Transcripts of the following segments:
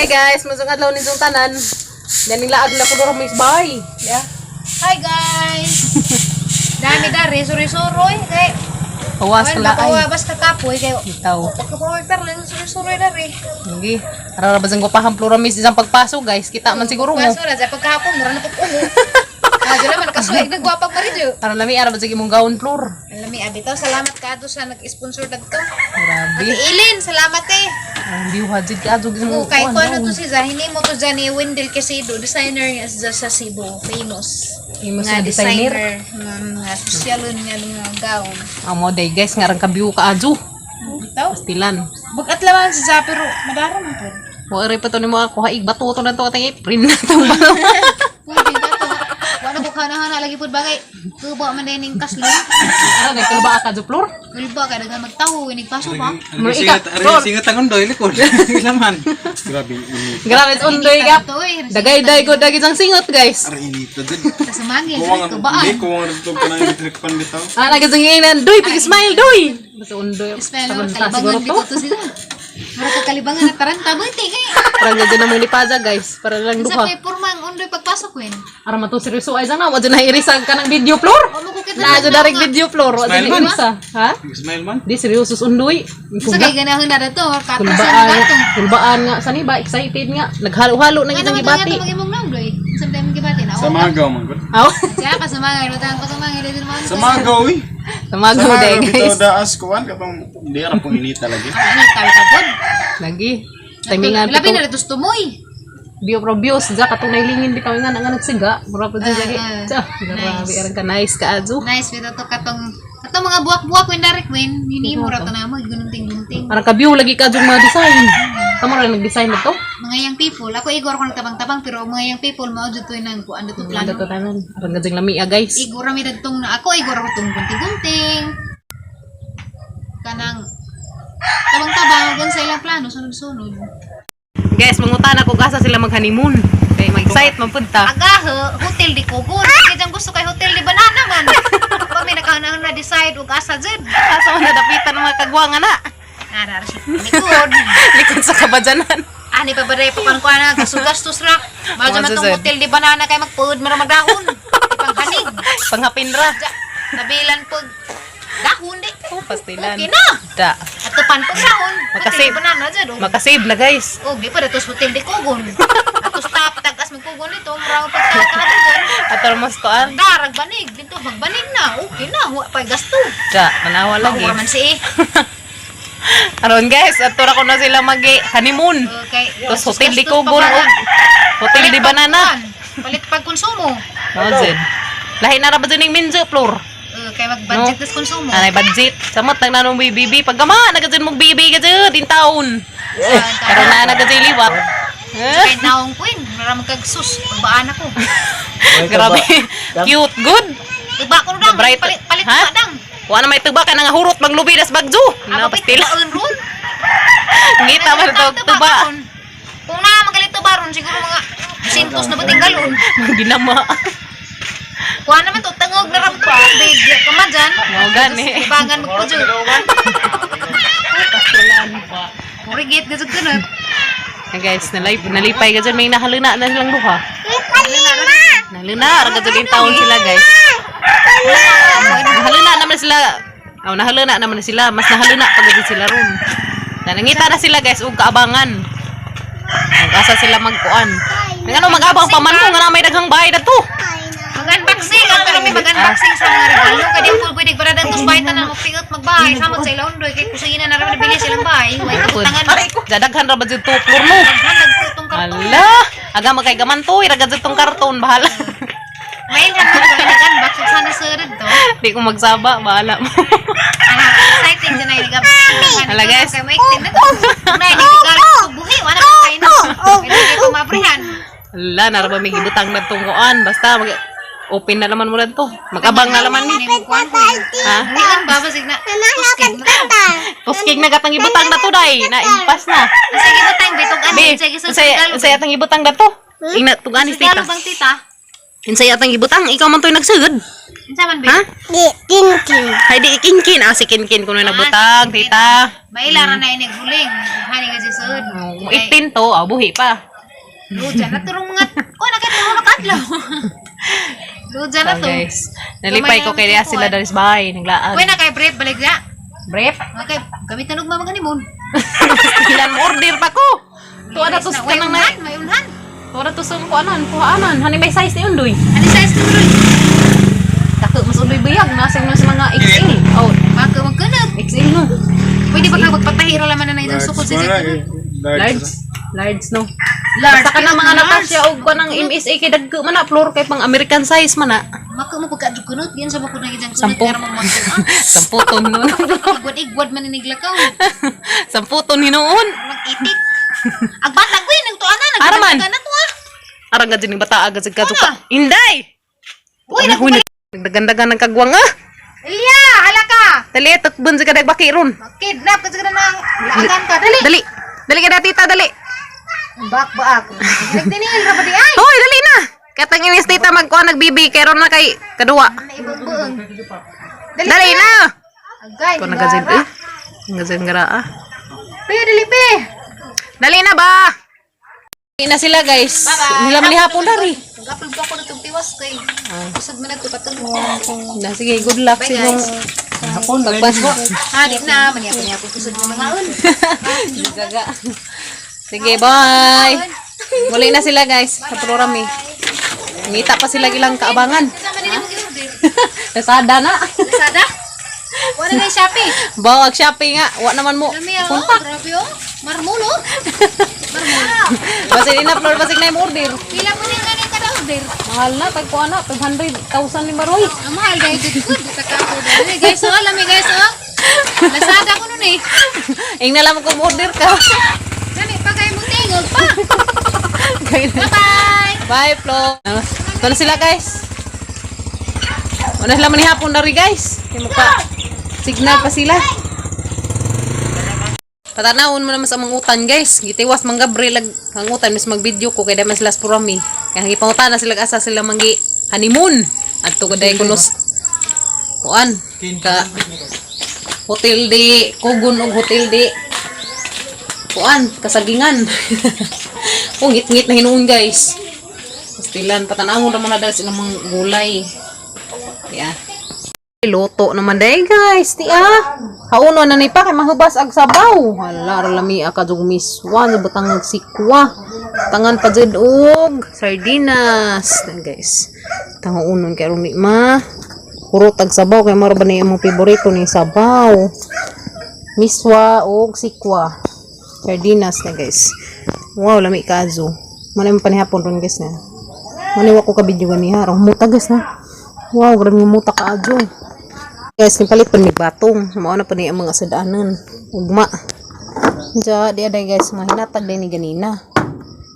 Hi guys, masang adlaw ninyong tanan. Ganing laag na kuno may bahay. Yeah. Hi guys! Dami dari, suri-suroy. Kay, Pawas wala ka pa laay. basta kapoy. Kay, Itaw. pagka-power lang, suri-suroy dari. Hindi. Ara ra ba sang gwapahan Floramis isang pagpasok, guys. Kita man siguro mo. Kaso na, dyan pagkahapon, mura na pag-uho. Ah, dyan naman, nakasuig, nagwapag pa rin yun. Ara lami ara ba sa imong gown, Flor. Alam mi, abitaw, salamat ka ato sa nag-sponsor dagto. Grabe. Ate Ilin, salamat eh. Ang view hajid ka adto Oo, kay ko ano to si Zahini mo to dyan ni Wendell Quesido, designer niya sa Cebu, famous. Famous Nga na designer. Nga, nga sosyalon nga nga gown. Amo day guys, nga rang ka-view ka adto. Bitaw. Pastilan. Bugat laman si Za, pero madara man po. Wa rin pa to nimo ako haig bato to na to atang i-print na tong bato. Pwede ba to? Wala ko kana lagi pud bagay. Kuba man din ning kaslon. Ara nagkalba ka adto, Flor. Kulba kay daghan magtaho inig paso pa. Mura ika, Ari singat ang undoy likod. Laman. Grabe init. Grabe undoy ka. To eh. Dagay day ko dagay sang singot, guys. Ari init dun. Sa mangil, Kuwang kubaan. hindi kuwang rugtog ka ng electric pan bitaw. Ah, nagazang doy, pig smile doy. Basta undoy. Smell Taranta kalibangan siguro to. dito to sila. Mura ka kalibangan at taranta buti kay. Parang gadyo na mong lipaza, guys. Para lang Sa duha. pay porma ang undoy pagpasok wen. Ara man to seryoso ay sana wa na irisa ka ng video, Floor. O mo ko kita. Na dyan direct video, Floor. Wa Smile na man. irisa. Ha? Smile man. Di seryoso undoy. Sa kay ganahon na to, kato sa Kulbaan, gatong. kulbaan nga sani ba excited nga. Naghalo-halo nang Ano isang man gibati. to imong naong doy? Sa time gibati na. Sa magaw man gud. Aw. Siya ka sa mga lutang ko sa mga dito man. Sa magaw eh. Tamago day, bitaw guys. daas kuan katong di ra pong init lagi. Ano tayo tapod? Lagi. Timingan Labi pito. na dito tumoy. Bio pro bios ja katong nailingin bitaw nga nga nagsiga. Mura pa dyan lagi. Ah, ah. Tsa, grabe Nice. aran ka nice ka adyo. Nice bitaw to katong katong mga buwak-buwak wen direct wen hinimo ra to na mo gununting-gunting. Arang ka-view lagi ka yung mga design. Tama ra nag-design na to. Mga young people, ako igor ko nagtabang-tabang pero mga young people mao jud to nang kuan dito Ano plano. to tanan? Arang gadzing lamia, guys. Igor ra mi dadtong na ako igor ko tong gunting-gunting. Kanang tabang-tabang gan sa ilang plano sunod-sunod. Guys, mangutan ako gasa sila mag-honeymoon. Kay mag-excite man pud ta. Aga hotel di kugon. Kaya dyan gusto kay hotel di banana man. Pa may nakaunahon na decide ug asa jud. Asa man nadapitan ng mga kagwanga na. Nara ra siya likod. Likod sa kabadyanan. Ani pa ba rin papan ko na gastos ra. Mao Mga man tong susod. hotel di banana kay magpuod man ra magdahon. Ipanghanig. Panghapin ra. Ja, nabilan pag dahon di. Oh, pastilan. Okay na. Da. Ato pan pag dahon. Hotel Makasave. di banana jud. Oh. Makasave na, guys. Oh, di pa datos hotel di kugon. Ato stop tagas magkugon dito, mura pagtao ka kugon. Ato mas koan. Darag banig dito magbanig na. Okay na, wa pa gasto. Da, manawa lagi. Mura man si eh. Aron guys, ato ra ko na sila mag honeymoon. Okay. Tapos hotel di Gastos pa kugon ba? og hotel di Palit banana. pag- Palit pag konsumo. Oh, Zed. Lahi na ra ba dyan yung minjo, Flor? Kay mag-budget No. no. konsumo. Anay budget. Samot nang nanong bibi pag gama nagadyan mong bibi ka dyan in town. Karon na nagadyan liwat. Eh, Kay naong queen, mara magkagsus, pagbaan ako. grabe. Cute, good. Iba ko dang, Bright. palit palit Ha? pa dang. Wa na may tuba ka nga hurot manglubi das bagjo. Na Ako pastila. pit ron. Ngita man to tuba. Kung na magalit tuba ron siguro mga 200 na bating galon. Ginama. Kuha naman to tangog na ram to big pa dyan. Mao gani. Ibangan magpudyo. Murigit gazug kunot. Hey guys, nalay nalipay ka dyan may nahaluna na silang duha. Nahaluna ra ka dyan in town sila, guys. Nahaluna naman sila. Oh, nahaluna naman sila. Mas nahaluna pag dyan sila ron. Nangita na sila, guys, og kaabangan. Nag-asa sila magkuan. Nang ano mag-abang pa man mo nga na may daghang bahay na to. Mag-unboxing, ang pero may mag-unboxing sa mga regalo. Kaya di po pwede para dang tusbay tanan magpigot magbahay. Samot sa ilang undoy kay kusina na raman nabili silang bahay. Way kabutangan. Dadaghan ra ba dyan to, Flor mo? Daghan dagkutong karton. Ala, aga magkay gamantoy, raga dyan tong karton, bahala. May han mo nag-unbox sana sa to. Di ko magsaba, bahala mo. Ala, exciting din ay nag-unbox. Ala, guys. Kay may exciting na to. Una ini regalo sa buhi, wala pa kayo na. Kaya di ko mabrihan. Ala, nara ba may gibutang na tong kuan? Basta mag open na naman mo na to. Mag-abang na naman ni. Ha? Buhian ba basig na. Tusking na. Tusking na katang ibutang na to day. Na impas na. Sige butang bitog ani Be, sige sa saya regalo. saya atang ibutang na to. Ingna tuganis Regalo tita. bang tita? Insay atang gibutang, ikaw man to'y nagsugod. Unsa man Ha? ba? Di, kinkin. Hay di kinkin, ah si kinkin kuno nagbutang, Ah, si Kinkin. tita. Maila ra na inig huling. Hani ka si sud. Oh, 18 to, ah, buhi pa. Luja na turong mga ko na kay turong makadlaw. Luja na So, to. guys, nalipay ko kay diya sila dali sa bahay, naglaan. Kuya na kay brief balik na. Brief. Okay, gamitan og mamang honeymoon. Ilan mo order pa ko. Tuwa na to sa May kanang na. unhan, may unhan. Tuwa na to sa kuanan, kuhaanan. Hani may size ni Undoy. Ani size ni Roy? Dako mas Undoy buyag nasa mo sa mga XL. Oh, Baka magkunod. XL no. Pwede ba ka magpatahira laman na na itong sukod sa Large. Large. Large no. Large. Basta ka na mga Large. Natasha og kanang MSA kay dagko man na floor kay pang American size man na. Maka mo pagka kunod, yan sa bakod na gidang kunod Sampo. kaya mo magkuha. Samputon no. Igwad-igwad man ni naglakaw. Samputon hinuon. Mag-itik. Ag bata ko yun, tuan na, Ara man. nagdagdagan na to ah. Arang gad ning bata agad sa kasuka. Inday. Uy, Uy, nagdagandagan ng kagwang ah. Ilya, hala ka. Dali, takbon sa kadag baki ron. Kidnap ka sa nang laagan ka. Dali. Dali. Dali ka na, tita, dali. Bak ba ako? Nagdinil ra ba di ay? Hoy, dali na. Katang inis tita magkuha nagbibi kay ron na kay kaduwa. Naibang-buong. Dali na. Agay, Ko nagazin eh. Nagazin gara ah. Pe, dali pe. Dali na ba? Dali na sila guys. Nila man hapon dari. Gapil ko ako na itong tiwas kay. Usad man nagtupatong. Na sige, good luck Bye, sa inyong guys. Hapon, pagpas. Ha, di na. Maniapon-niapon kusod mo mga un. Gaga. Sige, bye. Muli na sila guys sa program eh. Ngita pa sila ilang kaabangan. Kasama nila mo gi-order. Lazada na. Lazada? Wala na yung Shopee. Bawag shopping nga. Wa naman mo. Dami oh. Punta. Grabe oh. Marmol oh. Marmol. Basig na floor, basig na yung order. Pila po din kanin kada order. Mahal na, tag ko ana, 500,000 ni Maroy. Ang mahal dahil good good. Dito ka ako dali. Guys oh, lami guys oh. Lazada ko nun eh. Ing na lang kung order ka. Dami pa kayo mo tingog pa. Bye-bye. Bye, Flo. Ito na sila, guys. Wala sila manihapon na rin, guys. Kaya magpa signal pa sila. Patanawon mo naman sa mga utan, guys. Gitiwas mang Gabriel ag ang utan mas mag-video ko kay damas last purami. Kaya gipangutan na sila asa sila manggi honeymoon. Adto ko dai kunos kuan ka hotel di kugon og hotel di kuan kasagingan. Oh, ngit-ngit na hinuon guys. Pastilan patanawon ra man na dahil silang mga gulay. Yeah. Luto naman day guys, ti ah. Hauno na ni pa kay mahubas ag sabaw. Hala ra lami ah, ka jug miswa butang sikwa. Tangan pa jud og sardinas. Yan, guys. Tangunon kay aron di ma. Hurot ag sabaw kay maro ba ni imong paborito ni sabaw. Miswa og sikwa. Sardinas na guys. Wow, lami kaazo. Manay mo panihapon ron guys na. Manay wa ko ka video ganiha. Rong muta guys na. Wow, grabe yung muta kaazo. Guys, nipalit pa ni batong. Mao na pa ni ang mga sadanan. Ugma. Diya, di aday guys, mga hinatag din ni ganina.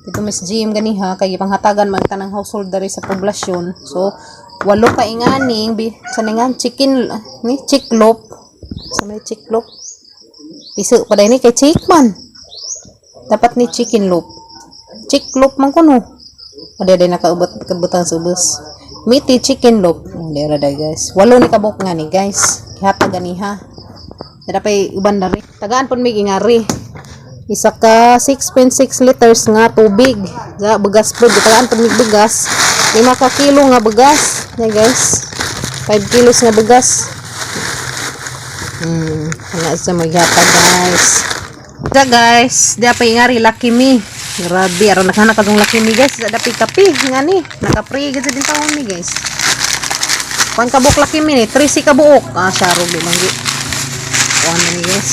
Dito Miss GM ganiha, kay ipanghatagan man tanang household dari sa poblasyon. So, walo ka inganing, bi, sa ningan, chicken, ni, chicklop. Sa may chicklop. Piso pa ni kay chick man. Dapat ni chicken loop. Chick loop man kuno. Ade ade nakaubot kabutan sa ubos. Meaty chicken loop. Hindi ra day guys. Walo ni kabuk nga ni guys. Gihatag ganiha. Dara pay uban dari. Tagaan pud mig ingari. Isa ka 6.6 liters nga tubig. Ga bugas pud tagaan pud mig bugas. 5 ka kilo nga bugas. Na guys. 5 kilos nga bugas. Ana sa maghatag guys. Da guys, di pa ingari Lucky Me. Grabe, aron naghanap ka tong Lucky Me guys. Sa dapi kape ngani, naka-pre gid sa din taon ni guys. Kuan ka buok Lucky Me ni, 13 ka buok. Ah, saro di manggi. Kuan na ni guys.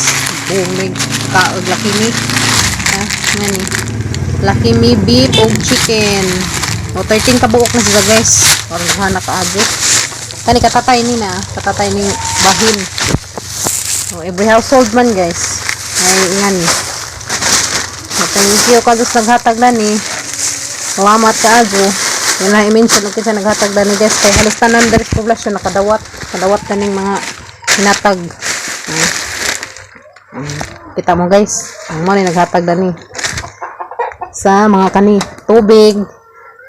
Bumig kaog Lucky Me. Ah, ngani. Lucky Me beef og chicken. O 13 ka buok na siya guys. Aron naghanap ka adyo. Kani katatay ni na, katatay ni bahin. So, every household man guys. Ay ngani. So, thank you ka sa naghatag na ni. Salamat ka ajo. Yun lang i-mention og kinsa naghatag na ni guys kay halos tanan diri sa poblasyon nakadawat. Kadawat na ning mga hinatag. Ah. Kita mo guys, ang mo ni naghatag na ni sa mga kani tubig,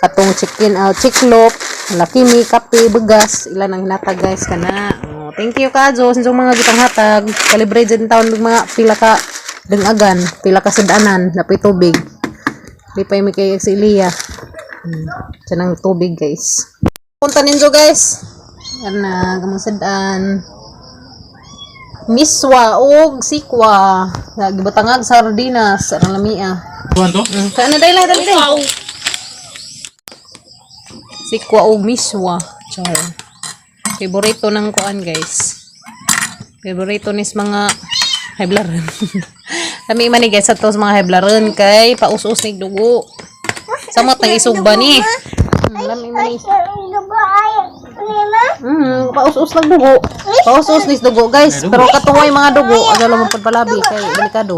katong chicken, chiklop, Laki mi kape, bugas, ilan ang hinatag guys kana. Oh, thank you ka Jos sa mga gitang hatag. Kalibre dyan taon ng mga pila ka dangagan, pila ka sudanan, napoy tubig. Di pa mi kay si Elia. Diyan ang tubig guys. Punta ninyo guys. Yan na, gamang sudan. Miswa og sikwa. Gibutangag sardinas ang lamia. Kuan to? Kaya na dahil dali dali. Sikwa og miswa. Char. Favorito ng kuan guys. Favorito nis mga heblaran. Kami man ni guys sa tos mga heblaran kay paus-us ni dugo. Samot nang isugba ni. Lami man ni. Paus-us lang dugo. Paus-us ni dugo guys. Pero katuway mga dugo, ano lang mo pagpalabi kay delikado.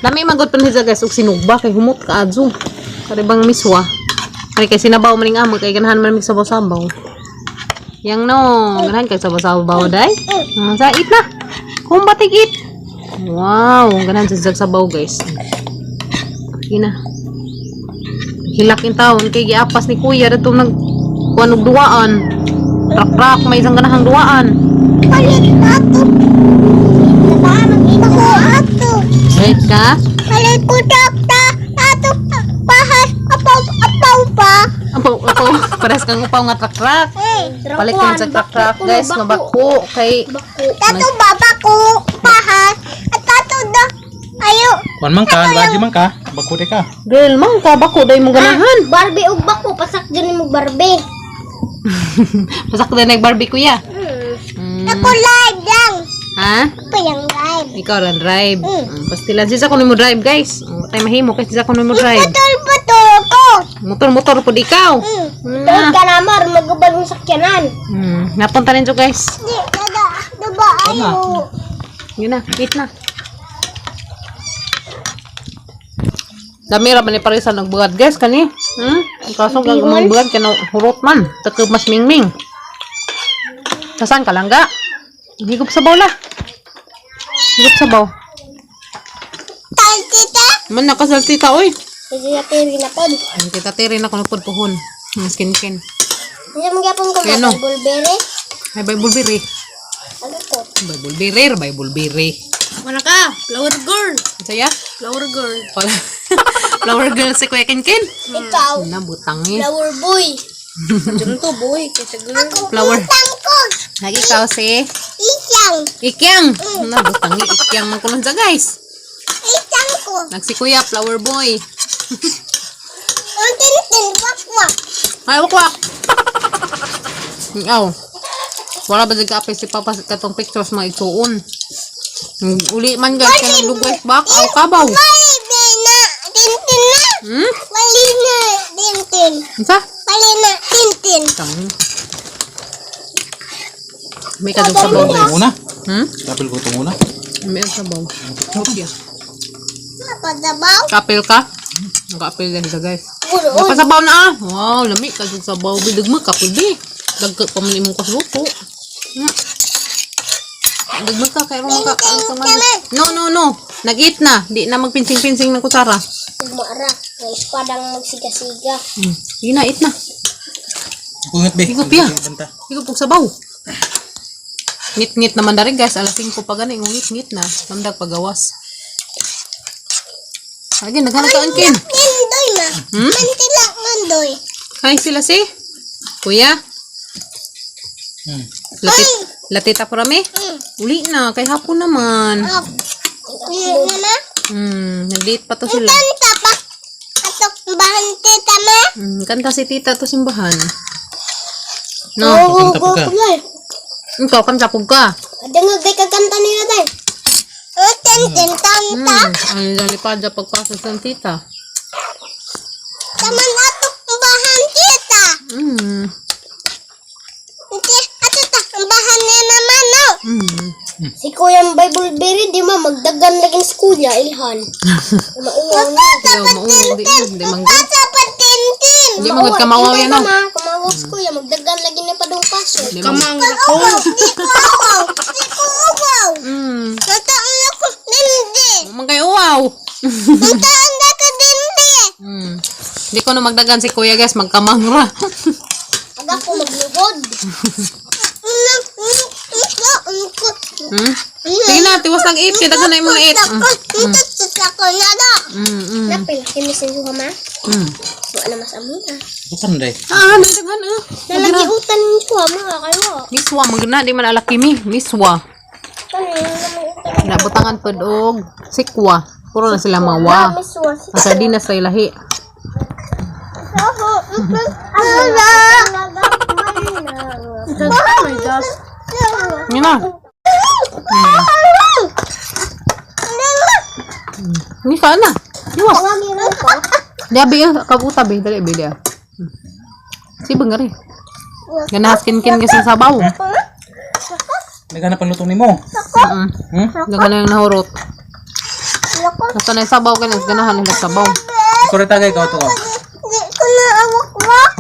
Lami magod pan siya guys og sinugba kay humot ka adto. Kari bang miswa. Kari kay sinabaw man ning amo kay ganahan man mig sabaw-sabaw. Yang no, ganahan kay sabaw-sabaw day. Sa eat na. Kumbatig eat. Wow, ganahan siya sabaw guys. Sige na. Hilak in taon kay giapas ni kuya dadto nag kuan og duwaan. Trak-trak may isang ganahang duwaan. Palit ato. Ako ato. Wait ka. Palit ko ta ato pahas apaw apaw pa. Apaw, apaw. Pares kang upaw nga trak-trak. Palit ka sa trak-trak, guys, nga bako. Kay, Tato baba ko pahas at tato da ayo. Kuan man ka, lagi man ka. Bakute ka. Girl, man ka, bako, day mo ganahan. Barbie og bako pasak dyan mo Barbie. Pasak na nag-barbie kuya. Ako live lang. Ha? Ako yung live. Ikaw lang drive. Pastilan. Sisa ko mo drive, guys. Tayo mahimo kasi sisa ko mo drive. Putol putol ko. Motor, motor po ikaw. Tuod ka na mar magubal mong sakyanan. Napunta rin guys. Di dada diba ayo. Yun na, eat na. Dami ra man ni parisa nagbuhat guys kani. Kaso gagawin buhat kay hurot man. Takip mas mingming. Tasan ka lang ga? Higop sa bola. Higop sa baw. Tal tita. Man nakasal tita oy. Hindi na tiri na pod. Ay, tita tiri na kuno pud puhon. Mas kinkin. Hindi mo gyapon ko Ayan, no. Bulbere. Ay Bible bere. Ano ko? Bible bere, Bible bere. Wala ka, flower girl. Saya? Flower girl. Flower girl si Kuya Kinkin. Ikaw, Na butang eh. flower boy. Diyan to boy, kaysa girl. Flower. Utang ko, Lagi ikaw si isang, Ikyang. Na butang eh. Ikyang man kulon sa guys. isang ko. Nagsi Kuya flower boy. Ang tintin, wakwak. Ay wakwak. Aw. Wala ba nag-apay si Papa sa katong pictures mga isuon. Uli man guys kay nagdugay back aw kabaw. Wali na, tintin na. Wali na, tintin. Unsa? Wali na, tintin. Tang. May kadug sabaw guys. Muna. Hmm? Kapil ko to muna. May sabaw. Okay. Napadabaw? Kapil ka? Nakapil din siya guys. Puro. Napasabaw na ah. Wow, lami ka sa sabaw. Bidag mo kapil bi. Dagka pa man imong kasluto. Dagmag ka kay ka. No, no, no. Nag-eat na. Di na magpinsing-pinsing ng kutsara. Umaara, may espadang magsiga-siga. Sige na, eat na. Kungat be. Higop ya. Banta. Higop og sabaw. Ngit-ngit naman dari guys. Alas 5 pa gani. Ngit-ngit na. Lamdag pagawas. Lagi, naghanap ka angkin. Nindoy ma. Mantila, ngundoy. Hi sila si. Kuya. Latit, latita po rami. Uli na, kay hapon naman. Up. Uli na ma. Nag-date pa to sila. Kanta pa. Atok bahan tita ma. Kanta si tita to simbahan. No, Kanta po ka. ikaw kanta po ka. Adangag day kagkanta nila day. O, tintin, tanta. Ang lalipad sa pagpasok ng tita. Taman atok bahan tita. Hindi, ato ta, ang bahan niya naman, no? Si Kuya ang Bible Berry, di ma, magdagan laging si Kuya, ilhan. Mauwaw na. Ikaw, mauwaw, di, di manggod. Pasa pa tintin! Di manggod ka mauwaw yan, no? Kumawaw si Kuya, magdagan lagi na padong paso. Di manggod. Uwaw, di ko uwaw, di ko uwaw. Nataan ako dindi. Manggay uwaw. Nataan ako dindi. Di ko no magdagan si kuya guys, magkamangra. Aga ko maglugod. Sige na, tiwas lang eat. Kaya daghan na imong eat. Napil, kini sa duha ma. Wala mas amo na. Bukan day. Ah, daghan ah. Nalagi utan ni duha ma kayo. Miswa magna di man alaki mi. Miswa. Nabutangan pod og sikwa. Puro na sila mawa. Ang sardinas sa ilahi. Yun na. Hindi ka na. Iwas. Diabi eh. Kabuta be. Dali be dia. Si bangari. Ganahas kin-kin kasi sa sabaw. Naghanap ang luto nimo. Hmm? Gana yung nahurot. Basta na yung sabaw ka na. Ganahan nila sabaw. Ikaw rin tagay ikaw to. Oh. Di ko na awak-wak.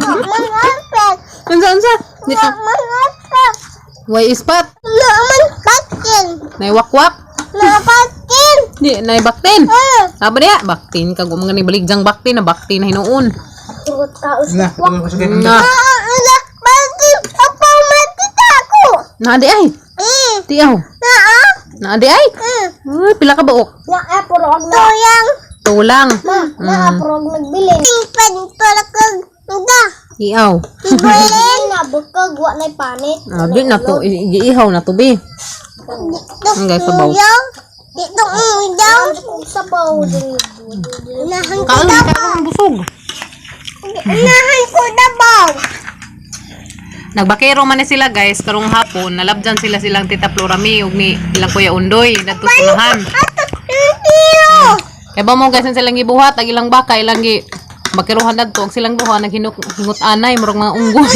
Mangapet. Unsa unsa? Dito. Mangapet. Way ispat. Naaman patin. Naiwakwak. Napatin. Di naibaktin. Sabi niya, baktin kag mga ni balik jang baktin na baktin na hinuon. Na, ikaw ko Na. Ala, patin. Apo matita ako. Na di ay. Tiyaw. Naa. Na di ay. Uy, pila ka buok. Naa puro og tuyang. Tulang. Ma, naa puro og nagbilin. Tingpan para kag da. Iyaw. Bilin na bukag wa nay panit. Ah, di na to giihaw na to bi. Ang guys, sabaw. Dito ang daw. Sabaw din. Unahan ko Kaon dabaw. ka busog. Unahan ko dabaw. Nagbakero man ni sila guys karong hapon nalabjan sila silang Tita Florami ug ni ilang Kuya Undoy dadto sa unahan. Ato, tiro. Kay ba mo guys ang silang gibuhat ang ilang baka ilang gi bakiruhan dadto og silang duha naghinuk hingut anay murag mga unggoy.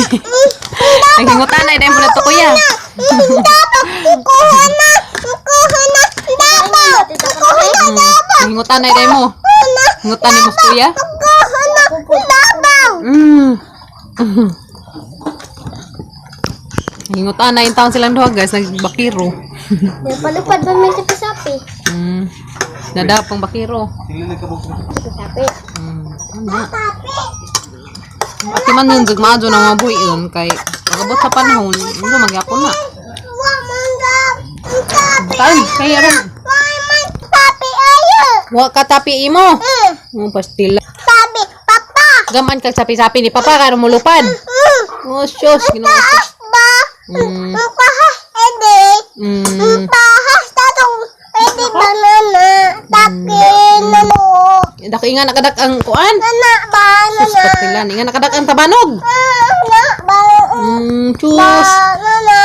Naghingut anay dahil mo na to kuya. Dabaw. Kuha na. Kuha na. Dabaw. Kuha na dabaw. Naghingut anay dahil mo. Hingut anay mo kuya. Kuha na dabaw. Hingut anay yung taon silang duha guys nagbakiro. Palupad ba may sapi-sapi? Nadapang bakiro. Sapi. Ano? Ati man nun, gugmaadyo na mga buhion kay pagabot sa panahon, hindi magyapon na. Wa man sapi. Kaan, kay aron. Wa man sapi ayo. Wa ka tapi imo. Oh, pastila. Sabi, papa. Gaman kag sapi-sapi ni papa karon mulupad. Oh, shush, Ginoo ko. Taas ba? Mukha ede. Pahas tatong ede banana. Takin na mo. Dako inga nakadak ang kuan. Nana banana. Sus, pastila. Inga nakadak ang tabanog. Na ba Chus. banana.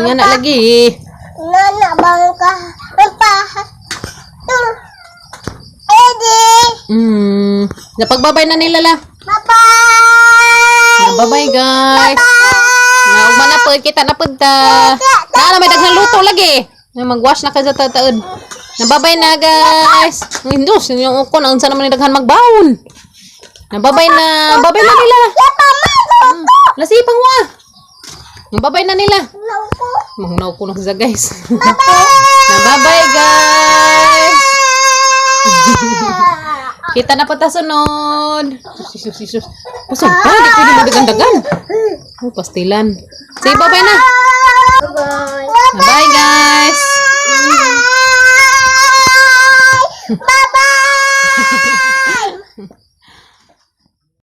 Nga na lagi. Nana bangka. Pahas. Tung. Ede. Napagbabay na nila la. Bye-bye. Bye-bye guys. Na ugma na pod kita na pod ta. Na na may daghang luto lagi. Na magwash na ka sa tataod. Nababay na guys. Indus yung ukon unsa naman ni daghan magbaon. Nababay na, babay na nila. Lasipang wa. Nababay na nila. Mangnaw ko na siya guys. Nababay guys. Kita na po ta sunod. Sus, sus, sus. Busog pa, hindi pwede madagan-dagan. Oh, pastilan. Say bye-bye na. Bye-bye. Bye guys. Bye-bye.